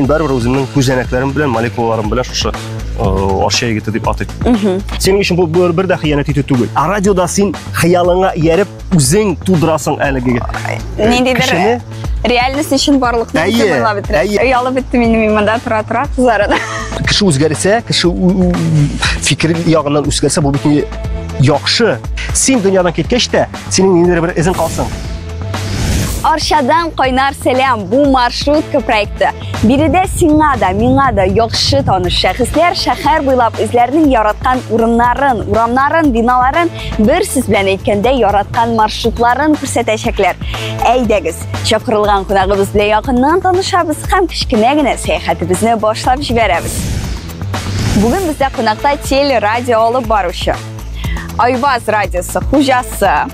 мин барыбер үземнең күзәнәкләрем белән, молекулаларым белән шушы Арча егете дип атыйм. Синең өчен бу бер дә хыянәт итү түгел. Ә радиода син хыялыңа ияреп үзең тудырасың әлеге ниндидер реальность өчен барлыкны үзең уйлап бетерә. Оялып беттем инде мин монда тора-тора кызарына. Кеше үзгәрсә, кеше фикер ягыннан үзгәрсә, бу бит яхшы. Син дөньядан киткәч тә, синең ниндидер бер эзең калсын. Арчадан кайнар сәлам, бу маршрутка проекты. Биредә сиңа да, миңа да яхшы таныш шәхесләр шәһәр буйлап үзләренең яраткан урыннарын, урамнарын, биналарын, бер сүз белән әйткәндә, яраткан маршрутларын күрсәтәчәкләр. Әйдәгез, чакырылган кунагыбыз белән якыннан танышабыз һәм кечкенә генә сәяхәтебезне башлап җибәрәбез. Бүген бездә кунакта теле-радио алып баручы, Айваз радиосы хуҗасы,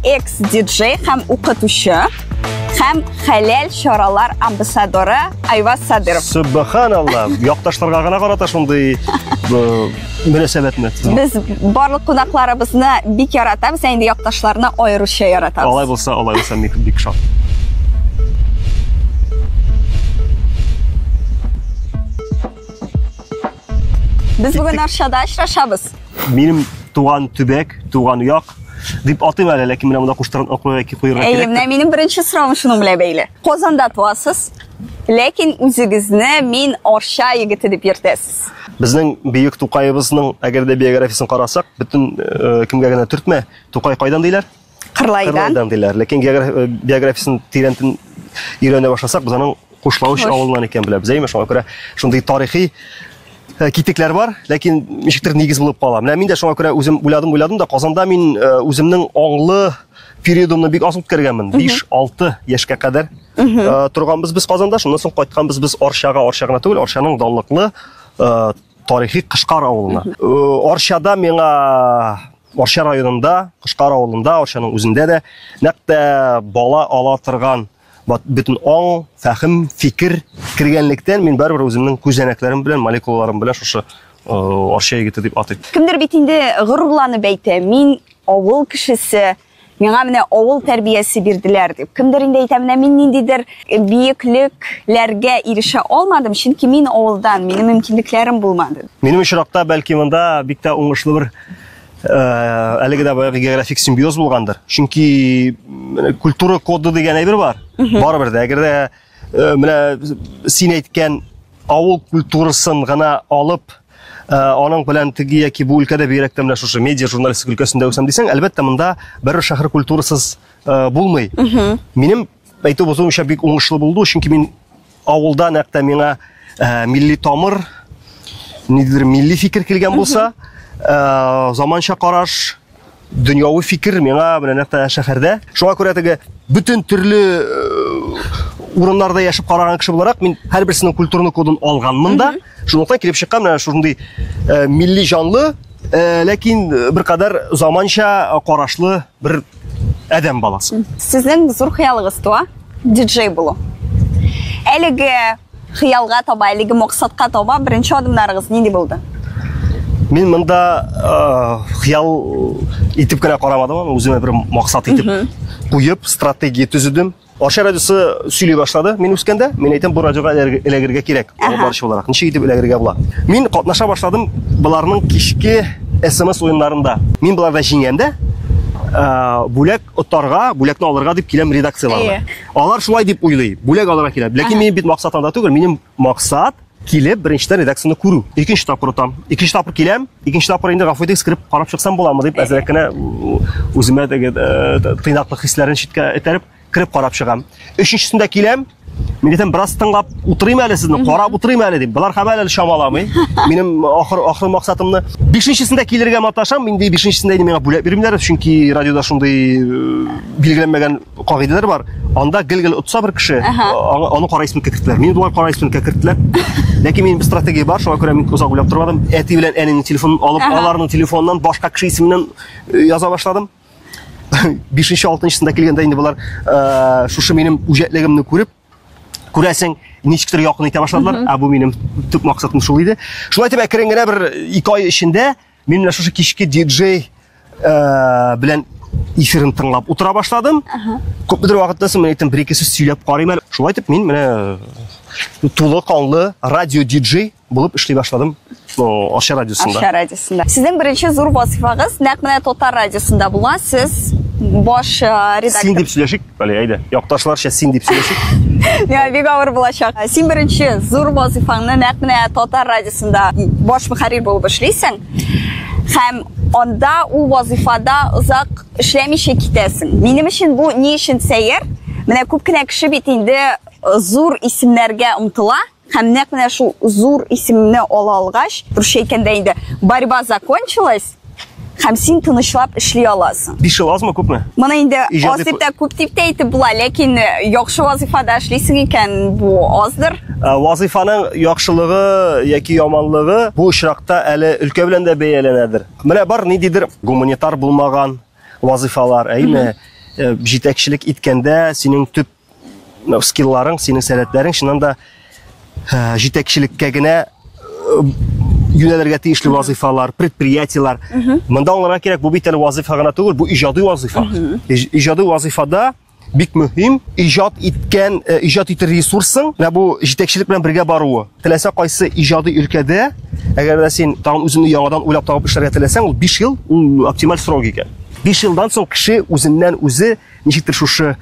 экс-диджей һәм укытучы һәм хәләл чаралар амбассадоры Айваз Садыров. Субханалла, якташларга гына карата шундый мөнәсәбәтме? Без барлык кунакларыбызны бик яратабыз, ә инде якташларны аеруча яратабыз. Алай булса, алай булса, мин бик шат. Без бүген Арчада очрашабыз. Минем туган төбәк, туган як дип атыйм әле, ләкин менә монда куштырын куярга кирәк. Әйе, менә минем беренче соравым шуның белән бәйле. Казанда туасыз, ләкин үзегезне мин Арча егете дип йөртәсез. Безнең бөек Тукаебызның әгәр дә биографиясен карасак, бөтен кемгә генә төртмә, Тукай кайдан диләр? Кырлайдан. Кырлайдан диләр. Ләкин биографиясен тирәнтен өйрәнә башласак, без аның Кушлавыч авылыннан икән беләбез, әйме? Шуңа күрә шундый тарихи китекләр бар, ләкин ничектер нигез булып кала. Менә мин дә шуңа күрә үзем уйладым, уйладым да, Казанда мин үземнең аңлы периодымны бик аз үткәргәнмен. 5-6 яшькә кадәр торганбыз без Казанда, шуннан соң кайтканбыз без Арчага, Арча гына түгел, Арчаның данлыклы тарихи Кышкар авылына. Арчада миңа Арча районында, Кышкар авылында, Арчаның үзендә дә нәкъ тә бала ала торган бөтен аң, фәһем, фикер кергәнлектән мин барыбер үземнең күзәнәкләрем белән, молекулаларым белән шушы Арча егете дип атыйм. Кемдер бит инде горурланып әйтә, мин авыл кешесе, миңа менә авыл тәрбиясе бирделәр дип. Кемдер инде әйтә, менә мин ниндидер биеклекләргә ирешә алмадым, чөнки мин авылдан, минем мөмкинлекләрем булмады. Минем очракта бәлки монда бик тә уңышлы бер әлеге дә баягы географик симбиоз булгандыр. Чөнки культура коды дигән әйбер бар. Барыбер дә, әгәр дә менә син әйткән авыл культурасын гына алып, аның белән теге яки бу өлкәдә, бигрәк тә менә шушы медиа журналистика өлкәсендә үсәм дисәң, әлбәттә, монда бер шәһәр культурасыз булмый. Минем әйтү бозуымча бик уңышлы булды, чөнки мин авылда нәкъ тә миңа милли тамыр, ниндидер милли фикер килгән булса, заманча караш, дөньяви фикер миңа менә нәкъ тә шәһәрдә. Шуңа күрә теге бөтен төрле урыннарда яшәп караган кеше буларак, мин һәрберсенең культурный кодын алганмын да. Шунлыктан килеп чыккан менә шундый милли җанлы, ләкин беркадәр заманча карашлы бер адәм баласы. Сезнең зур хыялыгыз туа, диджей булу. Әлеге хыялга таба, әлеге максатка таба беренче адымнарыгыз нинди булды? Мин монда хыял итеп кенә карамадым, үземә бер максат итеп куеп, стратегия төзедем. Арча радиосы сөйли башлады. Мин үскәндә, мин әйтәм, бу радиога эләгергә кирәк. Алып баручы буларак. Ничек итеп эләгергә була? Мин катнаша башладым боларның кичке СМС уеннарында. Мин боларда җиңәм дә, бүләк отарга, бүләкне алырга дип киләм редакцияләргә. Алар шулай дип уйлый, бүләк алырга килә. Ләкин минем бит максат анда түгел, минем максат килеп беренчедән редакцияне күрү. Икенче тапкыр отам. Икенче тапкыр киләм, икенче тапкыр инде гафу итегез, кереп карап чыксам буламы дип әзрәк кенә үземә теге тыйнаклык хисләрен читкә этәреп кереп карап чыгам. Өченчесендә киләм, мин әйтәм, бераз тыңлап утырыйм әле сезне, карап утырыйм әле дип. Болар һәм әле чамаламый. Минем ахыр максатымны. Бишенчесендә килергә маташам, инде бишенчесендә инде миңа бүләк бирмиләр, чөнки радиода шундый билгеләнмәгән кагыйдәләр бар. Анда гел-гел отса бер кеше, аны кара исемлеккә керттеләр. Мине болар кара исемлеккә керттеләр. Ләкин минем стратегия бар, шуңа күрә мин озак уйлап тормадым. Әти белән әнинең телефонын алып, аларның телефоныннан башка кеше исеменнән яза башладым. Бишенче, алтынчысында килгәндә инде болар шушы минем үҗәтлегемне күреп, күрәсең, ничектер якын итә башладылар. Ә бу минем төп максатым шул иде. Шулай итеп, әкрен генә бер 2 ай эчендә мин менә шушы кичке диджей белән эфирын тыңлап утыра башладым. Күпмедер вакыттан соң мин әйттем, бер-ике сүз сөйләп карыйм әле. Шулай итеп мин менә тулы канлы радио диджей булып эшли башладым Арча радиосында. Арча радиосында. Сезнең беренче зур вазифагыз нәкъ менә татар радиосында була. Сез баш редактор. Син дип сөйләшик, әле әйдә. Якташларча син дип сөйләшик. Миңа бик авыр булачак. Син беренче зур вазифаңны нәкъ менә татар радиосында баш мөхәррир булып эшлисең. Һәм анда ул вазифада озак эшләмичә китәсең. Минем өчен бу ни өчен сәер? Менә күп кенә кеше бит инде зур исемнәргә омтыла һәм нәкъ менә шул зур исемне ала алгач, русча әйткәндә инде борьба закончилась, һәм син тынычлап эшли аласың. 5 ел азмы, күпме? Моны инде аз дип тә, күп дип тә әйтеп була, ләкин яхшы вазифада эшлисең икән, бу аздыр. Вазифаның яхшылыгы яки яманлыгы бу очракта әле өлкә белән дә бәяләнәдер. Менә бар ниндидер гуманитар булмаган вазифалар, әйме, җитәкчелек иткәндә синең төп скилларың, синең сәләтләрең чыннан да җитәкчелеккә генә юнәлергә тиешле вазифалар, предприятиеләр. Монда аңларга кирәк, бу бит әле вазифа гына түгел, бу иҗади вазифа. Иҗади вазифада бик мөһим иҗат иткән, иҗат итер ресурсың, менә бу җитәкчелек белән бергә баруы. Теләсә кайсы иҗади өлкәдә, әгәр дә син тагын үзеңне яңадан уйлап табып эшләргә теләсәң, ул 5 ел, ул оптималь срок икән. 5 елдан соң кеше үзеннән үзе ничектер шушы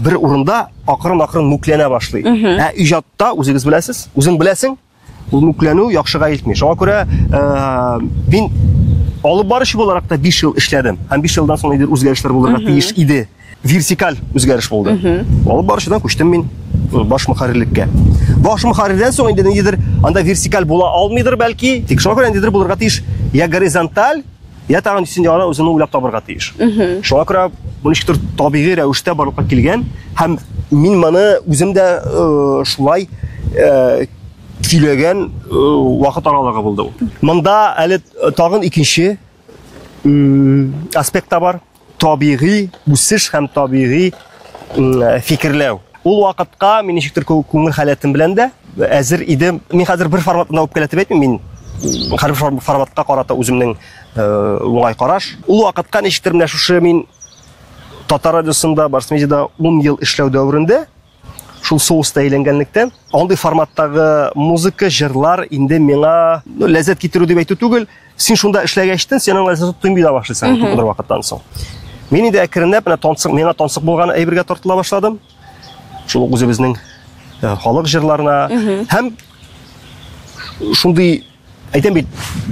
бер урында акрын-акрын мүкләнә башлый. Ә иҗатта үзегез беләсез, үзең беләсең, ул мүкләнү яхшыга илтми. Шуңа күрә мин алып баручы буларак та 5 ел эшләдем. Һәм 5 елдан соң ниндидер үзгәрешләр булырга тиеш иде. Вертикаль үзгәреш булды. Алып баручыдан күчтем мин баш мөхәррирлеккә. Баш мөхәррирдән соң инде ниндидер анда вертикаль була алмыйдыр бәлки. Тик шуңа күрә ниндидер булырга тиеш. Я горизонталь, я тагын син яңадан үзеңне уйлап табырга тиеш. Шуңа күрә бу ничектер табигый рәвештә барлыкка килгән һәм мин моны үзем дә шулай көйләгән вакыт аралыгы булды ул. Монда әле тагын икенче аспект та бар. Табигый үсеш һәм табигый фикерләү. Ул вакытка мин ничектер күңел халәтем белән дә әзер идем. Мин хәзер бер форматны үпкәләтеп әйтмим, мин һәрбер форматка карата үземнең уңай караш. Ул вакытка ничектер менә шушы мин Татар радиосында, Барс медиада 10 ел эшләү дәверендә шул соуста әйләнгәнлектән, андый форматтагы музыка, җырлар инде миңа, ну, ләззәт китерү дип әйтү түгел, син шунда эшләгәчтен, син аның ләззәтен тоймый да башлыйсың күпмедер вакыттан соң. Мин инде әкренләп менә тансык, миңа тансык булган әйбергә тартыла башладым. Шул ук үзебезнең халык җырларына һәм шундый әйтәм бит,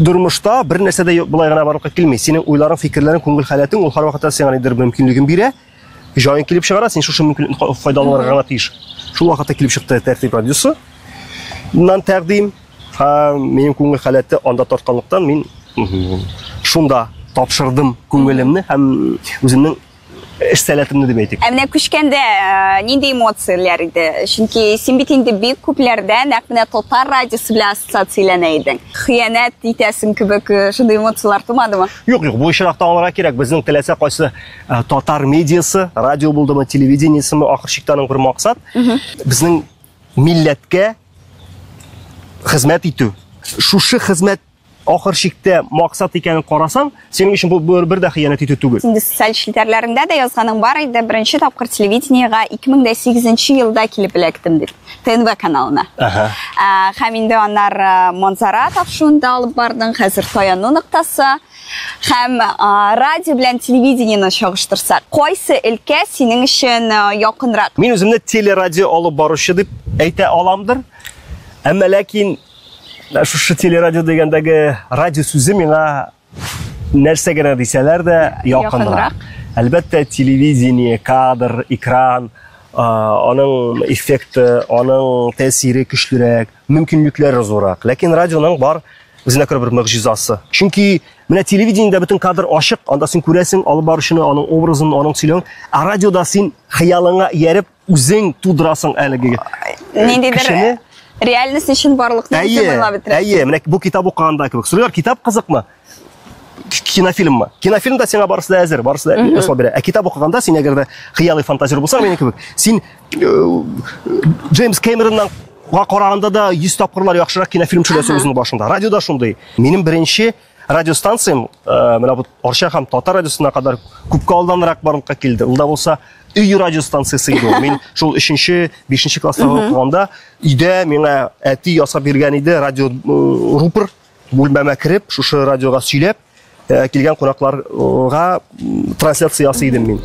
тормышта бер нәрсә дә болай гына барлыкка килми. Синең уйларың, фикерләрең, күңел халәтең ул һәрвакытта сиңа нидер мөмкинлеген бирә. Җаен килеп чыгара, син шушы мөмкинлекне файдаланырга гына тиеш. Шул вакытта килеп чыкты Тәртип радиосы. Нан тәкъдим һәм минем күңел халәте анда тартканлыктан мин шунда тапшырдым күңелемне һәм үземнең эш сәләтемне дип әйтик. Ә менә күчкәндә нинди эмоцияләр иде? Чөнки син бит инде бик күпләрдә нәкъ менә татар радиосы белән ассоциацияләнә идең. Хыянәт итәсең кебек шундый эмоцияләр тумадымы? Юк, юк, бу очракта аңларга кирәк. Безнең теләсә кайсы татар медиасы, радио булдымы, телевидениесеме, ахыр чиктә аның бер максат. Безнең милләткә хезмәт итү. Шушы хезмәт ахыр чиктә максат икәнен карасаң, синең өчен бу бер дә хыянәт итү түгел. Инде социаль челтәрләреңдә дә язганың бар иде, беренче тапкыр телевидениегә 2008 елда килеп эләктем дип, ТНВ каналына. Һәм инде аннары Манзара тапшыруында алып бардың, хәзер Таяну ноктасы. Һәм радио белән телевидениене чагыштырсак, кайсы өлкә синең өчен якынрак? Мин үземне телерадио алып баручы дип әйтә аламдыр. Әмма ләкин шушы телерадио дигәндәге радио сүзе миңа нәрсә генә дисәләр дә якынрак. Әлбәттә, телевидение, кадр, экран, аның эффекты, аның тәэсире көчлерәк, мөмкинлекләре зуррак. Ләкин радионың бар үзенә күрә бер могҗизасы. Чөнки менә телевидениедә бөтен кадр ачык, анда син күрәсең алып баручыны, аның образын, аның сөйләвен. Ә радиода син хыялыңа ияреп үзең тудырасың әлеге ниндидер кешене. Реальность өчен барлыкны Әйе, уйлап бетерәсең. Әйе, менә бу китап укыганда кебек. Сорыйлар, китап кызыкмы? Кинофильммы? Кинофильмда сиңа барысы да әзер, барысы да ясалып бирә. Ә китап укыганда син әгәр дә хыялый фантазер булсаң, минем кебек, син Джеймс Кэмероннан караганда да 100 тапкырлар яхшырак кинофильм төшерәсең үзеңнең башыңда. Радиода шундый. Минем беренче радиостанциям менә бу Арча һәм Татар радиосына кадәр күпкә алданрак барлыкка килде. Ул да булса өй радиостанциясе иде ул. Мин шул 3-нче, 5-нче класста укыганда өйдә миңа әти ясап биргән иде радио рупор бүлмәмә кереп, шушы радиога сөйләп, килгән кунакларга трансляция ясый идем мин.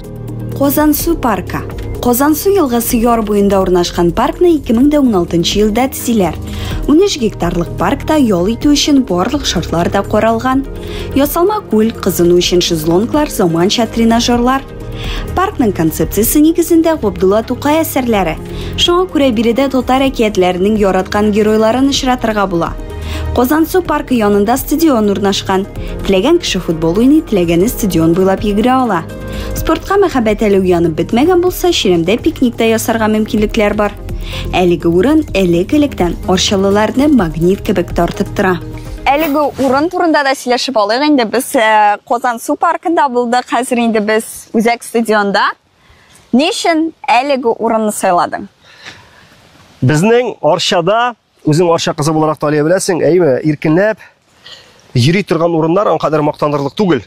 Казансу паркы. Казансу елгасы яр буенда урнашкан паркны 2016 елда төзиләр. 13 гектарлык паркта ял итү өчен барлык шартлар да каралган. Ясалма күл, кызыну өчен шезлонглар, заманча тренажерлар. Паркның концепциясе нигезендә Габдулла Тукай әсәрләре. Шуңа күрә биредә татар әкиятләренең яраткан геройларын очратырга була. Казансу паркы янында стадион урнашкан. Теләгән кеше футбол уйный, теләгәне стадион буйлап йөгерә ала. Спортка мәхәббәт әле уянып бетмәгән булса, чирәмдә пикник та ясарга мөмкинлекләр бар. Әлеге урын элек-электән арчалыларны магнит кебек тартып тора. Әлеге урын турында да сөйләшеп алыйк инде. Без Казансу паркында булдык, хәзер инде без үзәк стадионда. Ни өчен әлеге урынны сайладың? Безнең Арчада, үзең Арча кызы буларак Талия беләсең, әйме, иркенләп йөри торган урыннар аңа кадәр мактанырлык түгел.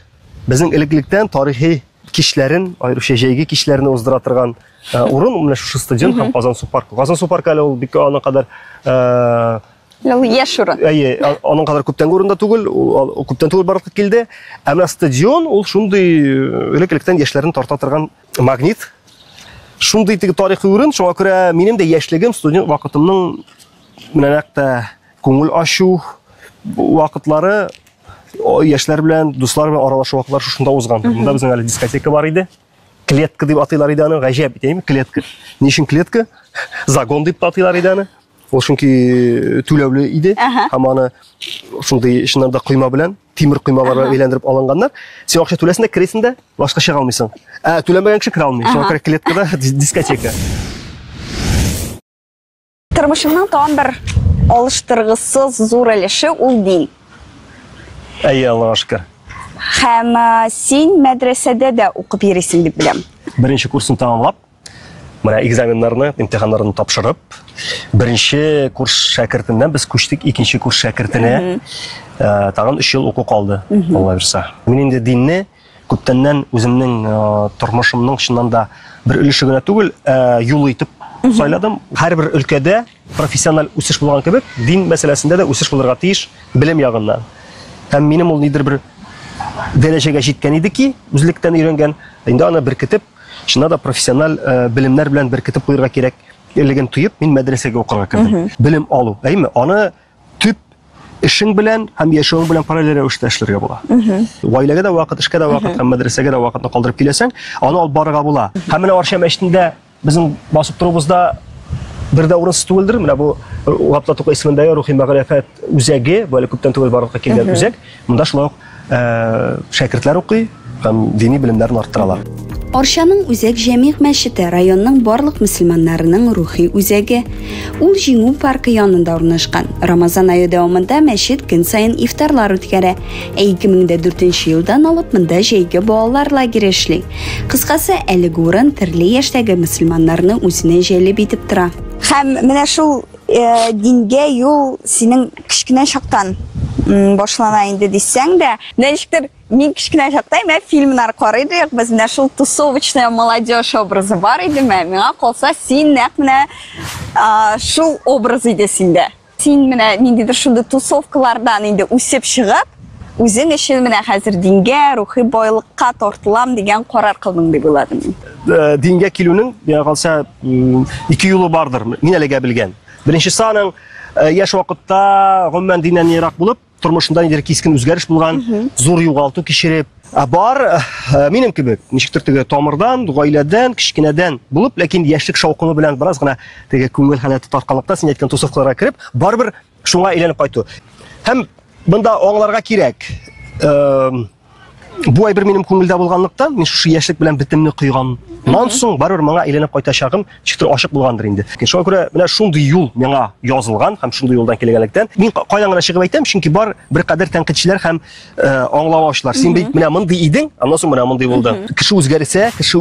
Безнең элек-электән тарихи кичләрен, аеруча җәйге кичләрне уздыра торган урын менә шушы стадион һәм Казансу паркы. Казансу паркы әле ул бик аның кадәр Ул яшь урын. Әйе, аның кадәр күптәнге урында түгел, ул күптән түгел барлыкка килде. Ә менә стадион ул шундый элек-электән яшьләрне тарта торган магнит. Шундый теге тарихи урын, шуңа күрә минем дә яшьлегем, студент вакытымның менә нәкъ тә күңел ачу вакытлары, яшьләр белән, дуслар белән аралашу вакытлары шушында узган. Монда безнең әле дискотека бар иде. Клетка дип атыйлар иде аны, гаҗәп бит, әйеме, клетка. Ни өчен клетка? Загон дип атыйлар иде аны. Ул чөнки түләүле иде. Һәм аны шундый чыннан да койма белән, тимер коймалар белән әйләндереп алынганнар. Син акча түләсең дә керәсең дә, башка чыга алмыйсың. Ә түләмәгән кеше керә алмый. Шуңа күрә клеткада дискотека. Тормышыңның тагын бер алыштыргысыз зур өлеше ул дин. Әйе, Аллага шөкер. Һәм син мәдрәсәдә дә укып йөрисең дип беләм. Беренче курсын тәмамлап, менә экзаменнарны, имтиханнарны тапшырып, беренче курс шәкертеннән без күчтек икенче курс шәкертенә. Тагын 3 ел уку калды, Алла бирса. Мин инде динне күптәннән үземнең тормышымның чыннан да бер өлеше генә түгел, юлы итеп сайладым. Һәрбер өлкәдә профессиональ үсеш булган кебек, дин мәсьәләсендә дә үсеш булырга тиеш белем ягыннан. Һәм минем ул нидер бер дәрәҗәгә җиткән иде ки, үзлектән өйрәнгән, инде аны беркетеп, чыннан да профессиональ белемнәр белән беркетеп куярга кирәк леген тоеп, мин мәдрәсәгә укырга кердем. Белем алу, әйме, аны төп эшең белән һәм яшәвең белән параллель рәвештә эшләргә була. Гаиләгә дә вакыт, эшкә дә вакыт һәм мәдрәсәгә дә вакытны калдырып киләсең, аны алып барырга була. Һәм менә Арча мәчетендә безнең басып торуыбызда бер дә урынсыз түгелдер. Менә бу Габдулла Тукай исемендәге рухи мәгърифәт үзәге, бу әле күптән түгел барлыкка килгән үзәк. Монда шулай ук шәкертләр укый һәм дини белемнәрен арттыралар. Арчаның үзәк җәмигъ мәчете районның барлык мөселманнарының рухи үзәге. Ул Җиңү паркы янында урнашкан. Рамазан ае дәвамында мәчет көн саен ифтарлар үткәрә. Ә 2004 елдан алып монда җәйге балалар лагере эшли. Кыскасы, әлеге урын төрле яшьтәге мөселманнарны үзенә җәлеп итеп тора. Һәм менә шул дингә юл синең кечкенә чактан башлана инде дисәң дә, ничектер мин кечкенә чакта менә фильмнар карый идек, без менә шул тусовочная молодежь образы бар иде, миңа калса син нәкъ менә шул образ иде синдә. Син менә ниндидер шундый тусовкалардан инде үсеп чыгып, үзең өчен менә хәзер дингә, рухи байлыкка тартылам дигән карар кылдың дип уйладым мин. Дингә килүнең, миңа калса, ике юлы бардыр, мин әлегә белгән. Беренчесе аның яшь вакытта гомумән диннән ерак булып, тормышында ниндидер кискен үзгәреш булган, зур югалту кичереп, ә бар минем кебек, ничектер теге тамырдан, гаиләдән, кечкенәдән булып, ләкин яшьлек шаукымы белән бераз гына теге күңел халәте тартканлыктан син әйткән тусовкаларга кереп, барыбер шуңа әйләнеп кайту. Һәм монда аңларга кирәк, бу әйбер минем күңелдә булганлыктан, мин шушы яшьлек белән бетемне койганнан соң барыбер моңа әйләнеп кайтачагым ничектер ачык булгандыр инде. Шуңа күрә менә шундый юл миңа язылган һәм шундый юлдан килгәнлектән, мин кайдан гына чыгып әйтәм, чөнки бар беркадәр тәнкыйтьчеләр һәм аңламаучылар. Син бит менә мондый идең, аннан соң менә мондый булды. Кеше үзгәрсә, кеше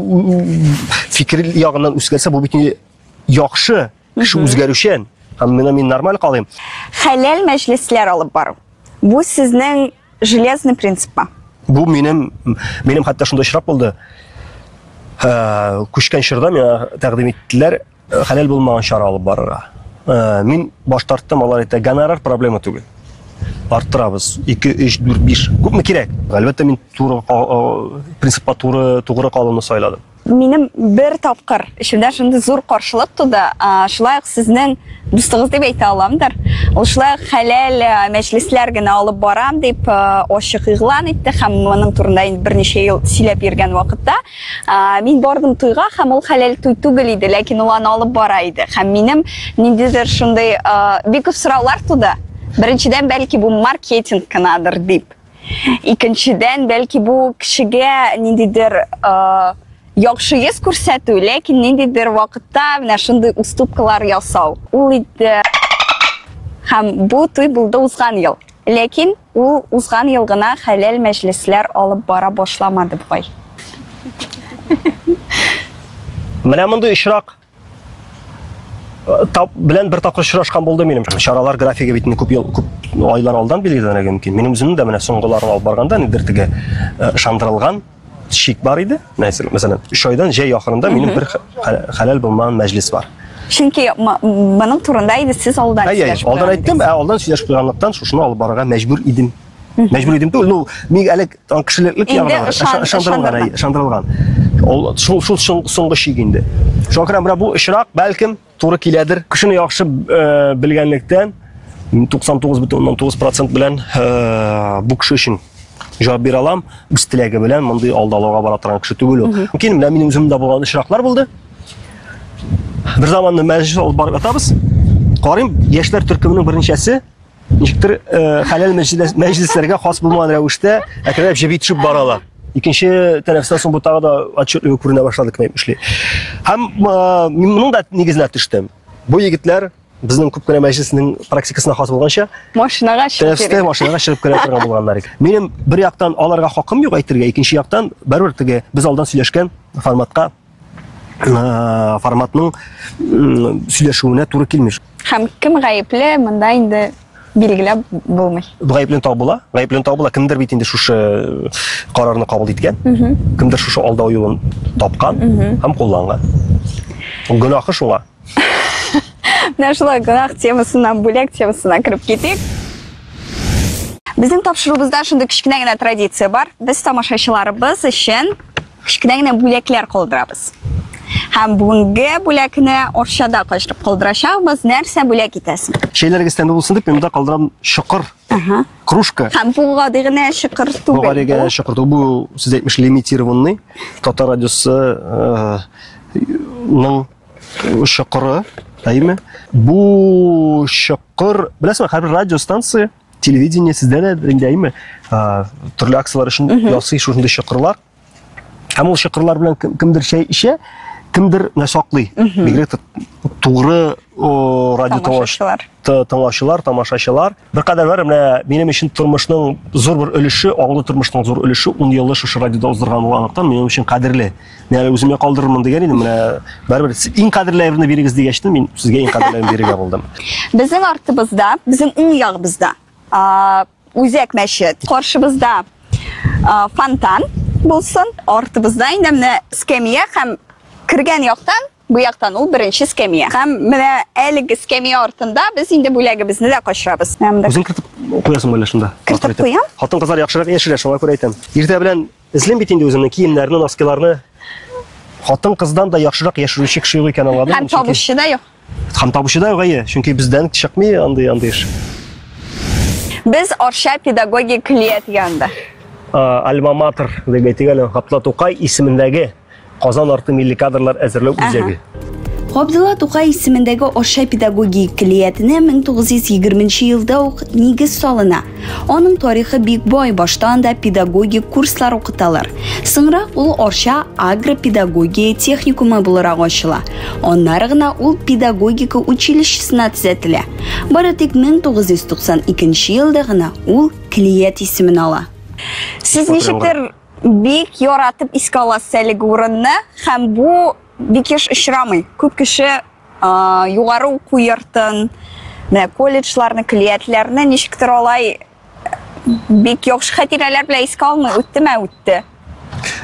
фикер ягыннан үзгәрсә, бу бит инде яхшы, кеше үзгәрүчән. Һәм менә мин нормаль калыйм. Хәләл мәҗлесләр алып бару. Бу сезнең железный принципмы? Бу минем минем хәтта шундый очрак булды. Э, күчкән чорда миңа тәкъдим иттеләр э, хәләл булмаган чара алып барырга. Э, мин баш тарттым, алар әйтә, гонорар проблема түгел. Арттырабыз. 2, 3, 4, 5. Күпме кирәк? Әлбәттә, мин туры принципка туры тугры калуны сайладым. Минем бер тапкыр эчемдә шундый зур каршылык туды. Шулай ук сезнең дустыгыз дип әйтә аламдыр. Ул шулай ук хәләл мәҗлесләр генә алып барам дип ачык игълан итте һәм моның турында инде берничә ел сөйләп йөргән вакытта мин бардым туйга һәм ул хәләл туй түгел иде, ләкин ул аны алып бара иде. Һәм минем ниндидер шундый бик күп сораулар туды. Беренчедән, бәлки бу маркетинг кынадыр дип. Икенчедән, бәлки бу кешегә ниндидер яхшы йөз күрсәтү, ләкин ниндидер вакытта менә шундый уступкалар ясау. Ул инде һәм бу туй булды узган ел. Ләкин ул узган ел гына хәләл мәҗлесләр алып бара башламады бугай. Менә мондый очрак тап белән бер тапкыр очрашкан булды минем. Чаралар графигы бит күп ел, күп айлар алдан билгеләнергә мөмкин. Минем үземнең дә менә соңгыларын алып барганда нидер теге ышандырылган шик бар иде. Мәсәлән, 3 айдан җәй ахырында минем бер хәләл булмаган мәҗлес бар. Чөнки моның турында инде сез алдан сөйләшеп Алдан әйттем, ә алдан сөйләшеп куйганлыктан шушыны алып барырга мәҗбүр идем. Мәҗбүр идем түгел, ну, мин әле кешелеклек ягы бар, ышандырылган, ышандырылган. Ул шул шул соңгы шик инде. Шуңа күрә менә бу очрак бәлкем туры киләдер. Кешене яхшы э, белгәнлектән 99,9% белән э, бу кеше өчен җавап бирә алам. Үз теләге белән мондый алдалауга бара торган кеше түгел ул. Мөмкин, менә минем үземдә булган очраклар булды. Бер заманны мәҗлес алып барып ятабыз. Карыйм, яшьләр төркеменең берничәсе ничектер э, хәләл мәҗлесләргә хас булмаган рәвештә әкренләп җеби төшеп баралар. Икенче тәнәфестән соң бу тагы да отчетливо күренә башлады кем әйтмешли. Һәм э, мин моның да нигезенә төштем. Бу егетләр безнең күп кенә мәҗлеснең практикасына хас булганча, машинага чыгып тәнәфестә машинага чыгып керә торган булганнар икән. Минем бер яктан аларга хакым юк әйтергә, икенче яктан барыбер теге без алдан сөйләшкән форматка Э, форматның сөйләшүенә туры килми. Һәм кем гаепле, монда инде билгеләп булмый. Гаепле табыла, гаепле табыла. Кемдер бит инде шушы э, карарны кабул иткән, кемдер шушы алдау юлын тапкан һәм кулланган. Гөнаһы шуңа. Менә шулай гөнаһ темасыннан бүләк темасына кереп китик. Безнең тапшыруыбызда шундый кечкенә генә традиция бар. Без тамашачыларыбыз өчен кечкенә генә бүләкләр калдырабыз. Һәм бүгенге бүләкне Орчада качырып калдырачакбыз. Нәрсә бүләк итәсең? Чәйләрегез тәмле булсын дип, мин монда калдырам чокыр. Ага. Кружка. Һәм бу гади генә чокыр түгел. Бу гади генә чокыр түгел. Бу сез әйтмеш лимитированный татар радиосы ның чокыры, әйеме? Бу чокыр, беләсезме, һәрбер радиостанция телевидение сездә дә инде әйеме, төрле акцияләр өчен ясый шушындый чокырлар. Һәм ул чокырлар белән кемдер чәй эчә, кемдер менә саклый. Бигрәк тә тугры радио тыңлаучылар, тыңлаучылар, тамашачылар. Беркадәр бар, менә минем өчен тормышның зур бер өлеше, аңлы тормышның зур өлеше 10 елны шушы радиода уздырган булганлыктан минем өчен кадерле. Мин әле үземә калдырырмын дигән идем, менә барыбер иң кадерле әйберне бирегез дигәч, мин сезгә иң кадерле бирергә булдым. Безнең артыбызда, безнең уң ягыбызда үзәк мәчет, каршыбызда фонтан булсын, артыбызда инде менә скамья һәм кергән яктан бу яктан ул беренче скамья. Һәм менә әлеге скамья артында без инде бүләгебезне дә качырабыз. Үзең кертеп куясың әллә шунда? Кертеп куям. Хатын-кызлар яхшырак яшерә, шуңа күрә әйтәм. Иртә белән Эзлим бит инде үземнең киемнәрне, носкиларны. Хатын-кыздан да яхшырак яшерүче кеше юк икән аңладым. Һәм табучы да юк. Һәм табучы да юк, әйе. Чөнки бездән чыкмый андый андый эш. Без Арча педагогик көллият янында. Альма-матер дип әйтик әле, Габдулла Тукай исемендәге Казан арты милли кадрлар әзерләү үзәге. Габдулла Тукай исемендәге Арча педагогик көллиятенә 1920 елда ук нигез салына. Аның тарихы бик бай, башта анда педагогик курслар укыталар. Соңрак ул Арча агропедагогия техникумы буларак ачыла. Аннары гына ул педагогика училищесына төзәтелә. Бары тик 1992 елда гына ул көллият исемен ала. Сез ничектер бик яратып искә аласыз әлеге урынны һәм бу бик еш очрамый. Күп кеше югары уку йортын, менә колледжларны, көллиятләрне ничектер алай Бик яхшы хатирәләр белән искә алмый, үттеме үтте.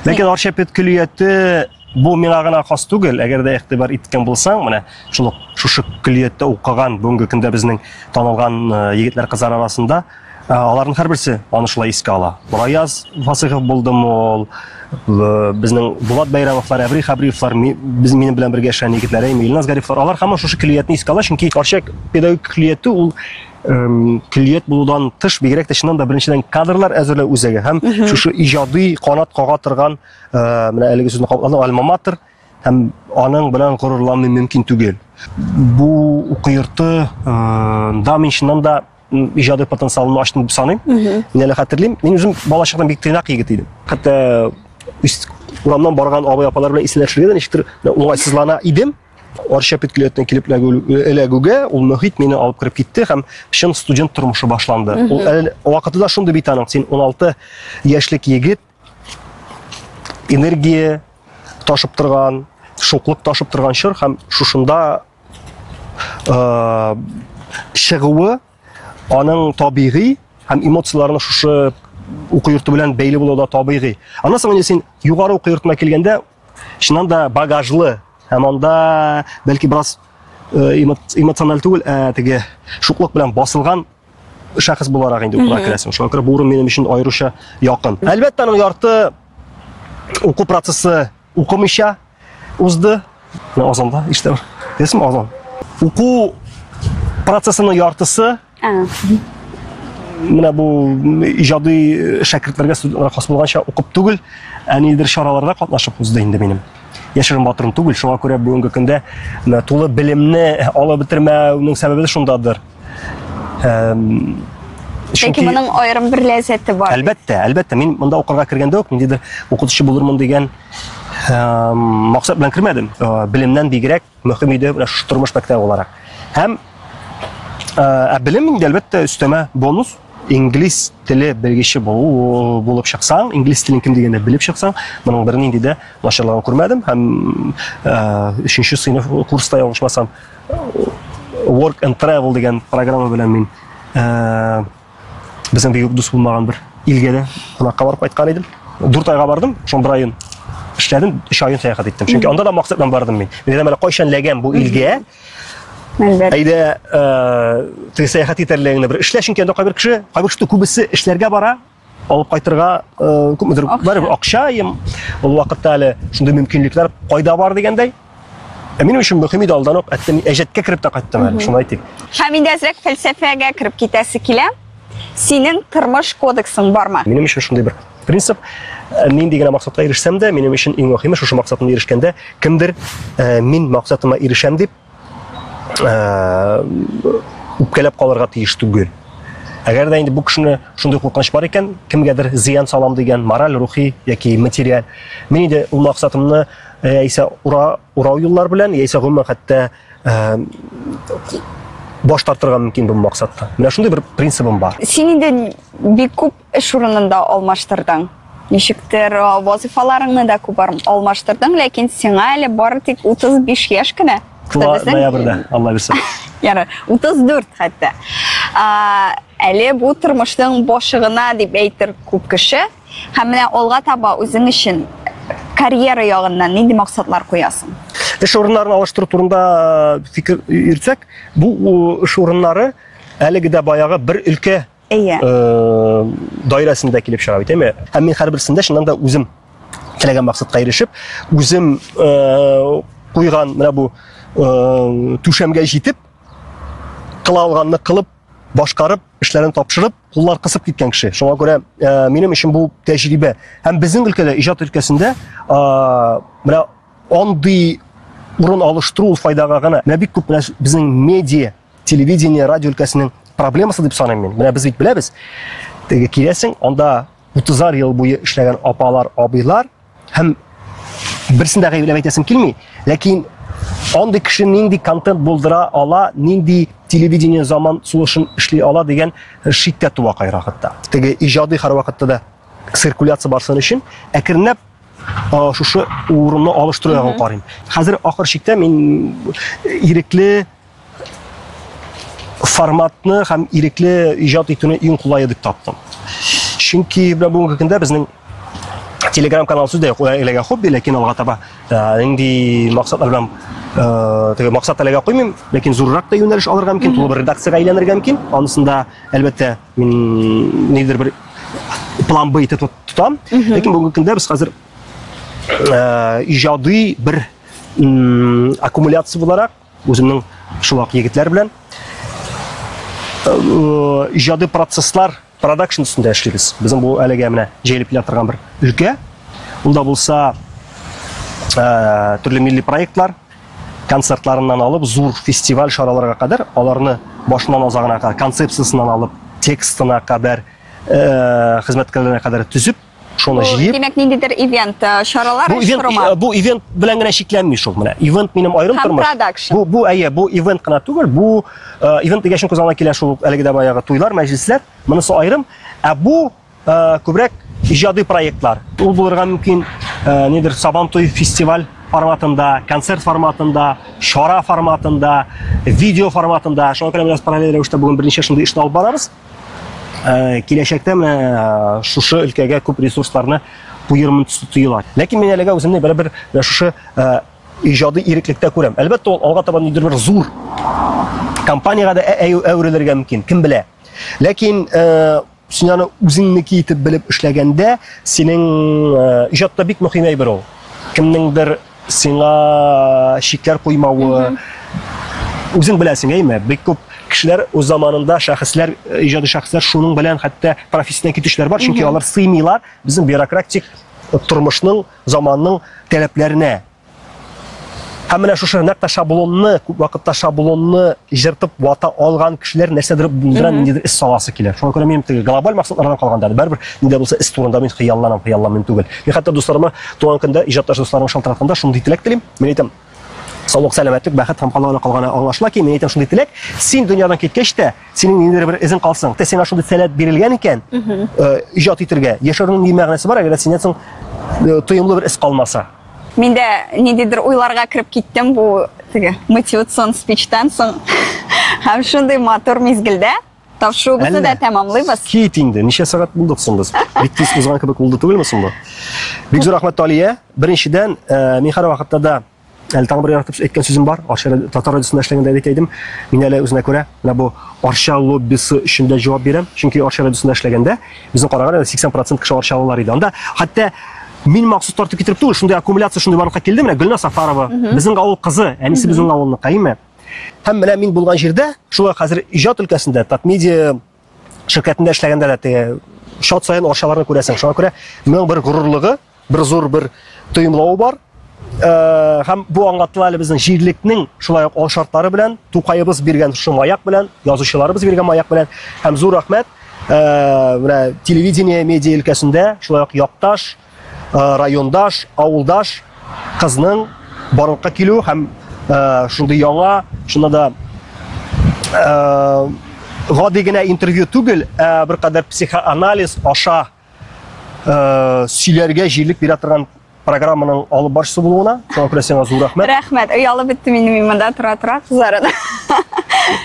Ләкин Арча педкөллияте бу миңа гына хас түгел. Әгәр дә игътибар иткән булсаң, менә шул ук шушы көллияттә укыган бүгенге көндә безнең танылган э, егетләр, кызлар арасында э, аларның һәрберсе аны шулай искә ала. Раяз Фасыйхов булдымы ул, э, безнең Булат Бәйрәмовлар, Әбри Хәбриевлар, без минем белән бергә эшләгән егетләр, Илназ Гарифлар, алар һаман шушы көллиятне искә ала, чөнки Арча педагогик көллияте ул көллият булудан тыш, бигрәк тә чыннан да беренчедән кадрлар әзерләү үзәге һәм шушы иҗади канат кага торган э, менә әлеге сүзне кабатладым, альма-матер һәм аның белән горурланмый мөмкин түгел. Бу уку йорты э, да мин чыннан да иҗади потенциалымны ачтым дип саныйм. Мин әле хәтерлим, мин үзем балачактан бик тыйнак егет идем. Хәтта урамнан барган абый-апалар белән исәнләшергә дә ничектер уңайсызлана идем. Арча педкөллиятенә килеп эләгүгә ул мөхит мине алып кереп китте һәм чын студент тормышы башланды. Ул әле вакыты да шундый бит аның. Син 16 яшьлек егет, энергия ташып торган, шуклык ташып торган чор һәм шушында э, чыгуы аның табигый һәм эмоцияләренең шушы уку йорты белән бәйле булуы да табигый. Аннан соң инде син югары уку йортына килгәндә, чыннан да багажлы һәм анда бәлки бераз э, эмоциональ түгел, ә теге шуклык белән басылган шәхес буларак инде укырга керәсең. Шуңа күрә бу урын минем өчен аеруча якын. Әлбәттә, аның ярты уку процессы укымыйча узды. Менә Азанда ишетә. Беләсеңме Азан? Уку процессының яртысы менә бу иҗади шәкертләргә студентларга хас булганча укып түгел, ә ниндидер чараларда катнашып узды инде минем. Яшерен батырын түгел, шуңа күрә бүгенге көндә менә тулы белемне алып бетермәүнең сәбәбе дә шундадыр. Чөнки моның аерым бер ләззәте бар. Әлбәттә, әлбәттә, мин монда укырга кергәндә үк ниндидер укытучы булырмын дигән максат белән кермәдем. Белемнән бигрәк мөһим иде менә шушы тормыш мәктәбе буларак. Һәм ә белем инде әлбәттә өстәмә бонус. Инглиз теле белгече булу булып чыксаң, инглиз телен ким дигәндә белеп чыксаң, моның бернинди дә начарлыгын күрмәдем һәм өченче сыйныф курста ялгышмасам, Work and Travel дигән программа белән мин безнең бик үк дус булмаган бер илгә дә кунакка барып кайткан идем. 4 айга бардым, шуның бер аен эшләдем, 3 аен сәяхәт иттем. Чөнки анда да максат белән бардым мин. Мин әйтәм, әле кайчан ләгәм бу илгә? Әлбәттә. Әйдә, теге сәяхәт итәрлегеңне бер эшлә, чөнки анда кайбер кеше, кайбер кеше күбесе эшләргә бара, алып кайтырга күпмедер барыбер акча, ул вакытта әле шундый мөмкинлекләр кайда бар дигәндәй. Ә минем өчен мөһим иде алдан ук, әттә мин әҗәткә кереп тә кайттым әле, шуны әйтик. Һәм инде әзрәк фәлсәфәгә кереп китәсе килә. Синең тормыш кодексың бармы? Минем өчен шундый бер принцип, нинди генә максатка ирешсәм дә, минем өчен иң мөһиме шушы максатымда ирешкәндә кемдер мин максатыма ирешәм дип үпкәләп калырга тиеш түгел. Әгәр дә инде бу кешене шундый куркыныч бар икән, кемгәдер зыян салам дигән мораль, рухи яки материаль, мин инде ул максатымны яисә ура, урау юллар белән, яисә гомумән хәтта баш тартырга мөмкин бу максатта. Менә шундый бер принцибым бар. Син инде бик күп эш урынында алмаштырдың. Ничектер вазифаларыңны да күп алмаштырдың, ләкин сиңа әле бары тик 35 яшь кенә. Тула ноябрьдә, Алла бирсә. Ярар, 34 хәтта. Әле бу тормышның башы гына дип әйтер күп кеше. Һәм менә алга таба үзең өчен карьера ягыннан нинди максатлар куясың? Эш урыннарын алыштыру турында фикер йөртсәк, бу эш урыннары әлеге дә баягы бер өлкә Әйе. даирәсендә килеп чыга бит, әйме? Һәм мин һәрберсендә чыннан да үзем теләгән максатка ирешеп, үзем куйган менә бу түшәмгә җитеп, кыла алганны кылып, башкарып, эшләрен тапшырып, куллар кысып киткән кеше. Шуңа күрә минем өчен бу тәҗрибә. Һәм безнең өлкәдә, иҗат өлкәсендә, менә андый урын алыштыру ул файдага гына. Менә бик күп менә безнең медиа, телевидение, радио өлкәсенең проблемасы дип саныйм мин. Менә без бит беләбез. Теге киләсең, анда 30 ел буе эшләгән апалар, абыйлар һәм берсен дә гаепләп әйтәсем килми, ләкин андый кеше нинди контент булдыра ала, нинди телевидение заман сулышын эшли ала дигән шик тә туа кайвакытта. Теге иҗади һәрвакытта да циркуляция барсын өчен әкренләп шушы урынны алыштыру ягын карыйм. Хәзер ахыр чиктә мин ирекле форматны һәм ирекле иҗат итүне иң кулае дип таптым. Чөнки менә бүгенге көндә безнең Телеграм канал сүз дә юк, әлегә хобби, ләкин алга таба нинди максатлар белән теге максат әлегә куймыйм, ләкин зуррак та юнәлеш алырга мөмкин, тулы бер редакциягә әйләнергә мөмкин. Анысында, әлбәттә, мин нидер бер план Б итеп тотам. Ләкин бүгенге көндә без хәзер иҗади бер аккумуляция буларак үземнең шул ук егетләр белән иҗади процесслар продакшн өстендә эшлибез. Безнең бу әлегә менә җәелеп килә торган бер өлкә. Ул да булса төрле милли проектлар, концертларыннан алып зур фестиваль чараларга кадәр, аларны башыннан азагына кадәр, концепциясеннән алып, текстына кадәр, хезмәткәрләренә кадәр төзеп, шуны җыеп. Димәк, ниндидер ивент, чаралар бу ивент, бу ивент белән генә чикләнми шул менә. Ивент минем аерым тормыш. Продакшн. Бу, бу әйе, бу ивент кына түгел, бу ивент дигәч күз алдына килә шул әлеге дә баягы туйлар, мәҗлесләр, монысы аерым. Ә бу күбрәк иҗади проектлар. Ул булырга мөмкин, нидер Сабантуй фестиваль форматында, концерт форматында, чара форматында, видео форматында. Шуңа күрә без параллель рәвештә бүген берничә шундый эшне алып барабыз. Киләчәктә менә шушы өлкәгә күп ресурсларны куермын төсле тоела. Ләкин мин әлегә үземне барыбер менә шушы иҗади иреклектә күрәм. Әлбәттә, ул алга таба ниндидер бер зур компаниягә дә әверелергә мөмкин, кем белә. Ләкин син аны үзеңнеке итеп белеп эшләгәндә, синең иҗатта бик мөһим әйбер ул. Кемнеңдер сиңа чикләр куймавы, үзең беләсең, әйме? Бик күп кешеләр үз заманында шәхесләр, иҗади шәхесләр шуның белән хәтта профессиональ китүчеләр бар, чөнки алар сыймыйлар безнең бюрократик тормышның, заманның таләпләренә. Һәм менә шушы нәкъ тә шаблонны, күп вакытта шаблонны җыртып вата алган кешеләр нәрсәдер булдыра, ниндидер эш саласы килә. Шуңа күрә минем теге глобаль максатлардан калганда барыбер нинди булса эш турында мин хыялланам, хыялланмыйм түгел. Мин хәтта дусларыма туган көндә иҗатташ дусларыма шалтыратканда шундый теләк телим. Мин әйтәм, саулык, сәламәтлек, бәхет һәм калганы калганы аңлашыла ки, мин әйтәм шундый теләк, син дөньядан киткәч тә, синең ниндидер бер эзең калсын. Тә сиңа шундый сәләт бирелгән икән, иҗат итергә, яшәүнең ни мәгънәсе бар, әгәр синнән соң тоемлы бер эз калмаса. Мин дә ниндидер уйларга кереп киттем бу теге мотивацион спичтан соң. Һәм шундый матур мизгелдә тапшыруыбызны да тәмамлыйбыз. Кит инде, ничә сәгать булдык соң без? Бик тиз узган кебек булды түгелме соң бу? Бик зур рәхмәт, Талия. Беренчедән, мин һәрвакытта да әле тагын бер яратып әйткән сүзем бар. Арча татар радиосында эшләгәндә әйтә идем. Мин әле үзенә күрә менә бу Арча лоббисы өчен дә җавап бирәм. Чөнки Арча радиосында эшләгәндә безнең караганда 80% кеше арчалылар иде. Анда хәтта мин махсус тартып китереп түгел, шундый аккумуляция шундый барлыкка килде. Менә Гөлназ Сафарова, безнең авыл кызы, әнисе безнең авылныкы, әйеме? Һәм менә мин булган җирдә, шулай хәзер иҗат өлкәсендә, Татмедиа ширкәтендә эшләгәндә дә теге чат саен арчаларны күрәсең. Шуңа күрә моның бер горурлыгы, бер зур бер тоемлавы бар. Һәм бу аңлатыла әле безнең җирлекнең шулай ук алшартлары белән, Тукаебыз биргән шушы маяк белән, язучыларыбыз биргән маяк белән. Һәм зур рәхмәт, менә телевидение, медиа өлкәсендә шулай ук якташ, райондаш, авылдаш кызның барлыкка килүе һәм шундый яңа, шунда да гади генә интервью түгел, ә беркадәр психоанализ аша сөйләргә җирлек бирә торган программаның алып баручысы булуына. Шуңа күрә сиңа зур рәхмәт. Рәхмәт. Оялып беттем инде мин монда тора-тора кызарып.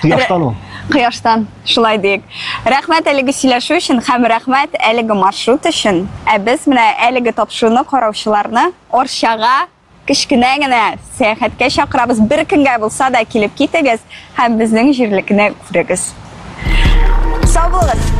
Кояштан ул. Кояштан, шулай диек. Рәхмәт әлеге сөйләшү өчен һәм рәхмәт әлеге маршрут өчен. Ә без менә әлеге тапшыруны караучыларны Арчага кечкенә генә сәяхәткә чакырабыз. Бер көнгә булса да килеп китегез һәм безнең җирлекне күрегез. Сау булыгыз!